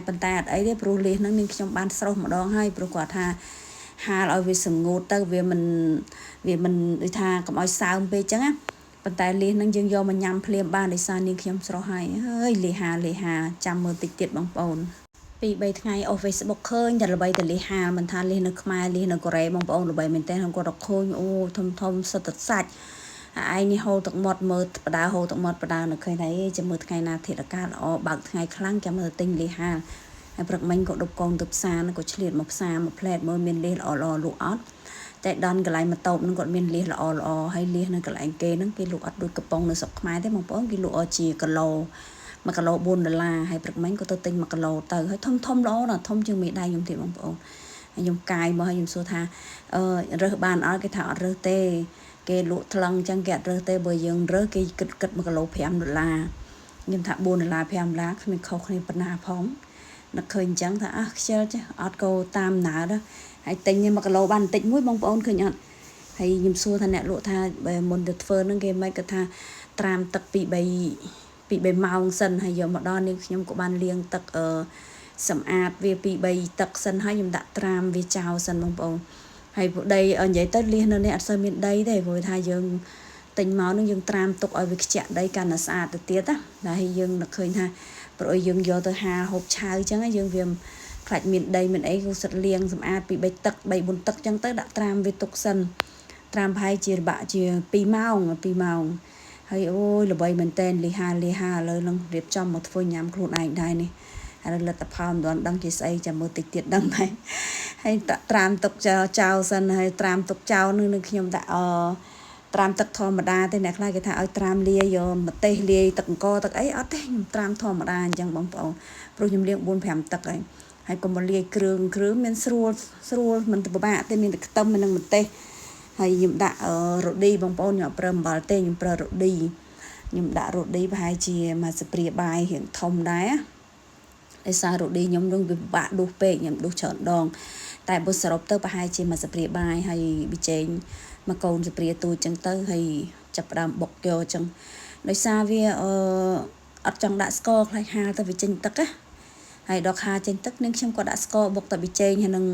ប៉ុន្តែអត់អីទេព្រោះលៀសហ្នឹងនាងខ្ញុំបានស្រុះម្ដងហើយព្រោះគាត់ថាហាលឲ្យវាស្ងួតទៅវាមិនដូចថាកុំឲ្យសើមពេកចឹងណាប៉ុន្តែលៀសហ្នឹងយើងយកមកញ៉ាំភ្លាមបានដោយសារនាងខ្ញុំស្រស់ហើយហើយលៀសហាលៀសហាចាំមើលតិចទៀតបងប្អូនពីរបីថ្ងៃអូ Facebook ឃើញតែល្បីតែលៀសហាលមិនថាលៀសនៅខ្មែរលៀសនៅកូរ៉េបងប្អូនល្បីមែនតើគាត់រកឃើញអូធំធំសិតតែសាច់ឯងនេះហូរទឹកមាត់មើលបដើហូរទឹកមាត់បដើនៅឃើញថាអេចាំមើលថ្ងៃណាធាតុអាកាសល្អបើកថ្ងៃខ្លាំងចាំមើលទិញលៀសហាលហើយព្រឹកមិញក៏ដប់កូនទៅផ្សារក៏ឆ្លៀតមកផ្សារមកផ្លែតមើលមានលៀសល្អល្អលក់អត់តែដនកន្លែងម៉ូតូនឹងគាត់មានលៀសល្អល្អហើយលៀសនៅកន្លែងគេហ្នឹងគេលក់អត់ដូចកំប៉ុងនៅស្រុកខ្មែរទេបងប្អូនគេលក់អត់ជាគីឡូ1គីឡូ4ដុល្លារហើយព្រឹកមិញក៏ទៅទិញ1គីឡូទៅហើយធំធំល្អណាស់ធំជាងមេដៃខ្ញុំទៀតបងប្អូនហើយខ្ញុំកាយមកហើយខ្ញុំសួរថាអឺរើសបានអត់គេថាអត់រើសទេគេលក់ថ្លឹងអញ្ចឹងគេអត់រើសទេបើយើងរើសគេគិតគិត1គីឡូ5ដុល្លារខ្ញុំថា4ដុល្លារ5ដុល្លារគ្មានខុសគ្នាប៉ុណ្ណាផងនឹកឃើញអញ្ចឹងថាអះខ្ជិលចេះអត់ក៏តាមណើដែរហើយទិញ1គីឡូបានបន្តិចមួយបងប្អូនឃើញអត់ហើយខ្ញុំសួរថាអ្នកលក់ថាបើមុនទៅធ្វើហ្នឹងគេមិនគាត់ថាត្រាំទឹក2 3 2 3ម៉ោងសិនហើយយកមកដល់នេះខ្ញុំក៏បានលាងទឹកអឺសម្អាតវា2 3ទឹកសិនហើយខ្ញុំដាក់ត្រាំវាចោលសិនបងប្អូនហើយពួកដីនិយាយទៅលៀសនៅនេះអត់សូវមានដីទេព្រោះថាយើងទិញមកនឹងយើងត្រាំទុកឲ្យវាខ្ជាក់ដីកាន់តែស្អាតទៅទៀតណាហើយយើងនឹកឃើញថាព្រោះយើងយកទៅហាលហូបឆៅអញ្ចឹងយើងវាខ្លាចមានដីមានអីក៏សិតលាងសម្អាតពី3ទឹក3 4ទឹកអញ្ចឹងទៅដាក់ត្រាំវាទុកសិនត្រាំប្រហែលជាបាក់ជា2ម៉ោង2ម៉ោងហើយអូយល្បីមែនតែនលីហាលីហាឥឡូវនឹងរៀបចំមកធ្វើញ៉ាំខ្លួនឯងដែរនេះហើយលទ្ធផលមិនទាន់ដឹងជាស្អីចាំមើលតិចទៀតដឹងដែរហើយត្រាំទុកចោលចោលសិនហើយត្រាំទុកចោលនឹងនឹងខ្ញុំដាក់អត្រាំទឹកធម្មតាទេអ្នកខ្លះគេថាឲ្យត្រាំលាយយកម្ទេសលាយទឹកអង្ករទឹកអីអត់ទេខ្ញុំត្រាំធម្មតាអញ្ចឹងបងប្អូនព្រោះខ្ញុំលាង4 5ទឹកហើយហើយកុំមកលាយគ្រឿងគ្រឿងមានស្រួលស្រួលមិនពិបាកទេមានតែខ្ទឹមនិងម្ទេសហើយខ្ញុំដាក់រ៉ូឌីបងប្អូនខ្ញុំអត់ប្រើអំបិលទេខ្ញុំប្រើរ៉ូឌីខ្ញុំដាក់រ៉ូឌីប្រហែលជាមួយស្ព្រាបាយរៀងធំដែរដោយសាររ៉ូឌីខ្ញុំនឹងវាពិបាកដួសពេកខ្ញុំដួសច្រើនដងតែបើសរុបទៅប្រហែលជាមួយស្ព្រាបាយហើយប៊ីចេងមកកូនស្ព្រាទូចចឹងទៅហើយចាប់ផ្ដើមបុកយកចឹងដោយសារវាអឺអត់ចង់ដាក់ស្ករខ្លាចហាលទៅវាចេញទឹកណាហើយដល់ខាចេញទឹកនឹងខ្ញុំក៏ដាក់ស្ករបុកតែប៊ីចេងហើយនឹង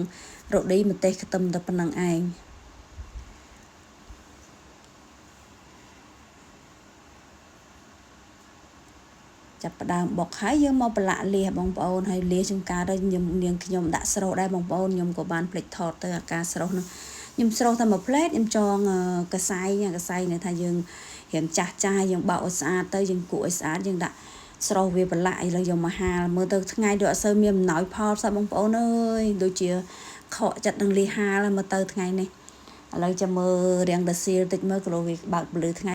រ៉ូឌីម្ទេសខ្ទឹមតែប៉ុណ្្នឹងឯងចាប់ផ្ដើមបុកហើយយើងមកប្រឡាក់លៀសបងប្អូនហើយលៀសជួនកាលទៅខ្ញុំនាងខ្ញុំដាក់ស្រុះដែរបងប្អូនខ្ញុំក៏បានភ្លេចថតទៅអាការស្រុះនោះខ្ញុំស្រុះតែមួយផ្លែតខ្ញុំចងកសែងកសែងនៅថាយើងរៀងចាស់ចាស់យើងបោកឲ្យស្អាតទៅយើងគក់ឲ្យស្អាតយើងដាក់ស្រុះវាប្រឡាក់ឥឡូវយកមកហាលមើលទៅថ្ងៃដូចអត់សូវមានអំណោយផលសោះបងប្អូនអើយដូចជាខកចិត្តនឹងលៀសហាលមើលទៅថ្ងៃនេះឥឡូវចាំមើលរាងដសៀលតិចមើលគីឡូវាបើកពលឺថ្ងៃ